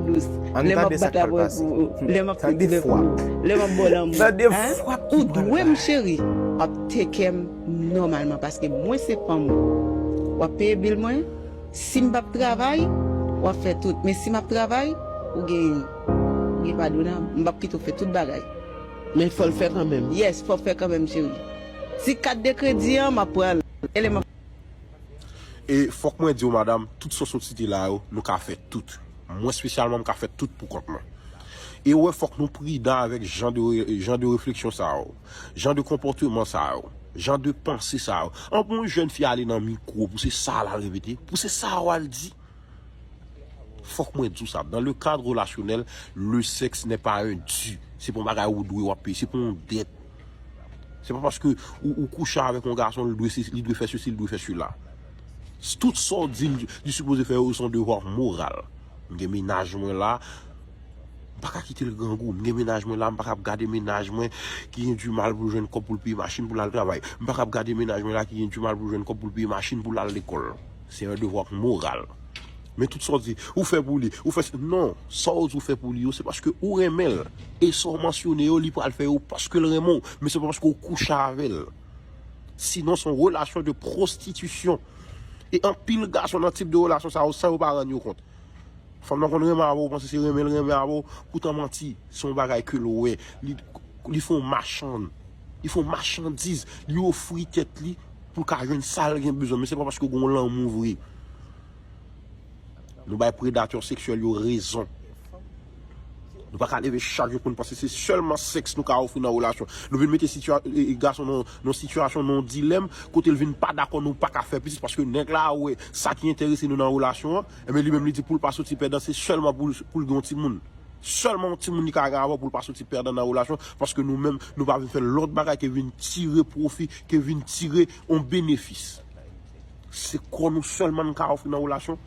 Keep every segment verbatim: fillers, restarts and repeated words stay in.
dous. Lè m ap bat avè pou ou, lè m ap fè pou ou, lè m ap ba w lanmou. Ou dwe m cheri, w ap teke m nòmalman paske mwen se fanm ou. W ap peye bil mwen. Si m p ap travay, w ap fè tout. Men si m ap travay, ou gen, ou gen padona m. M p ap kite w fè tout bagay. Men fò l fè kanmenm. Yes, fò fè kanmenm, cheri. Ti kat de kredi an, m ap pran l. E lè m ap E fòk mwen di w, madanm, tout sa w sot site la yo, nou ka fè tout. Mwen espesyalman, m ka fè tout pou kont mwen. E w wè, fòk nou pridan avèk jan de, jan de refleksyon sa yo, jan de konpòteman sa yo, jan de panse sa yo. An pou yon jèn fi ale nan mikwo, pou se sa l al repete, pou se sa w al di. Fòk mwen di w sa, dans le cadre relationnel, le sexe n'est pas un dû. Se pa yon bagay ou dwe w ap peye, se pa yon dèt. Se pa paske ou, ou kouche avèk yon gason, li dwe, se- li dwe fè sesi, li dwe fè sela. Tout sa w di l, li sipoze fè yo, se yon devwa moral. M gen mennaj mwen la, m pa ka kite l grangou. M gen mennaj mwen la, m pa ka ap gade mennaj mwen ki gen dimal pou l jwenn kòb pou l peye machin pou l al travay. M pa ka ap gade mennaj mwen la ki gen dimal pou l jwenn kòb pou l peye machin pou l al lekòl. Se yon devwa moral. Men tout sa w di, ou fè pou li, ou fè. Non, sa w di ou fè pou li yo, se paske ou renmen l. E sa w mansyone yo, li pral fè yo paske l renmen w, men se pa paske w kouche avè l. Sinon, se yon relasyon de pwostitisyon. E anpil gason nan tip de relasyon sa yo, san yo pa rann yo kont. Fanm nan konn renmen avè w, ou panse se renmen l renmen avè w, poutan manti, se yon bagay ke l wè. Li, li fè yon machann. Li fè yon machandiz. Li ofri tèt li pou l ka jwenn sa l gen bezwen. Men se pa paske w gen yon lanmou vre. Nou bay predatè seksyèl yo rezon. Nou pa ka leve chak jou pou n panse se sèlman sèks nou ka ofri nan relasyon. Nou vin mete sitya- e- e- gason nan nan sitiyasyon, nan yon dilèm, kote l vin pa dakò nou pa ka fè pitit paske nèg la wè sa ki enterese nou nan relasyon an, enben li menm li di pou l pa soti pèdan, se sèlman pou l pou l gen yon timoun. Sèlman yon timoun li ka gen avè w pou l pa soti pèdan nan relasyon, paske nou menm, nou pa vin fè lòt bagay ke vin tire pwofi, ke vin tire yon benefis. Se kò nou sèlman n ka ofri nan relasyon.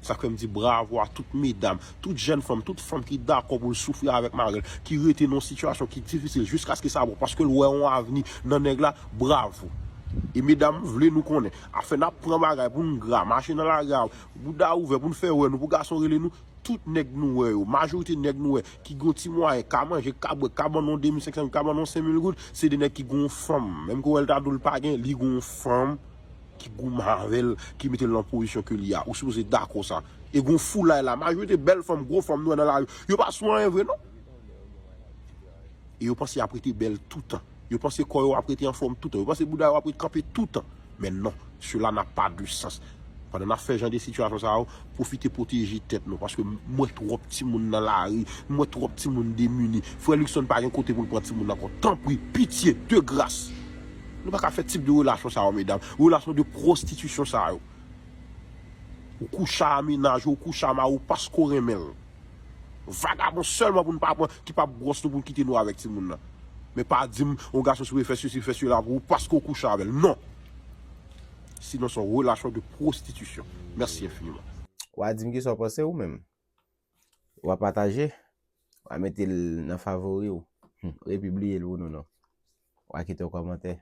Sa k fè m di bravo a tout medam, tout jèn fanm, tout fanm ki dakò pou l soufri avèk mari l, ki rete nan yon sitiyasyon ki difisil jiskaske sa bon, paske l wè yon avni nan nèg la, bravo. E medam, m vle nou konnen, afè n ap pran bagay pou n gra, mache nan lari a, bouda ouvè pou n fè wè nou, pou gason rele nou, tout nèg nou wè yo, majorite nèg nou wè, ki gen yon ti mwayen, ka manje, ka bwè, ka ban nou yon de mil senk san goud, ka ban nou yon senk mil goud, se de nèg ki gen yon fanm. Menm ke w wè l ta di w l pa gen, li gen yon fanm ki goumen avè l, ki mete l nan pozisyon ke li a. Ou sipoze dakò sa. E gen yon foulay la, majorite bèl fanm, gwo fanm nou wè nan lari, yo pa sou anyen vre non. E yo panse y ap rete bèl toutan. Yo panse kò yo ap rete anfòm toutan. Yo panse bouda yo ap rete kanpe toutan. Men non, cela n'a pas de sens. Pandan n ap fè jan de sitiyasyon sa yo, pwofite pwoteje tèt nou. Paske m wè twòp timoun nan lari, m wè twòp timoun demini. Frè Luckson pa gen kote pou l pran timoun ankò. Tanpri, pitye, de gras. Nou pa ka fè tip de relasyon sa yo, medam. Relasyon de pwostitisyon sa yo. Ou kouche a mennaj ou, ou kouche a mari w paske w renmen l. Vagabon sèlman pou n pa pran, ki p ap gwòs nou pou l kite nou avèk timoun nan. Men pa di m yon gason sipoze fè sesi, fè sela pou ou paske w kouche avè l. Non! Sinon, se yon relasyon de pwostitisyon. Mèsi enfiniman. W a di m kisa w panse ou menm. W a pataje, w a mete l nan favori w, w a pibliye l pou nou non. W a kite yon kòmantè.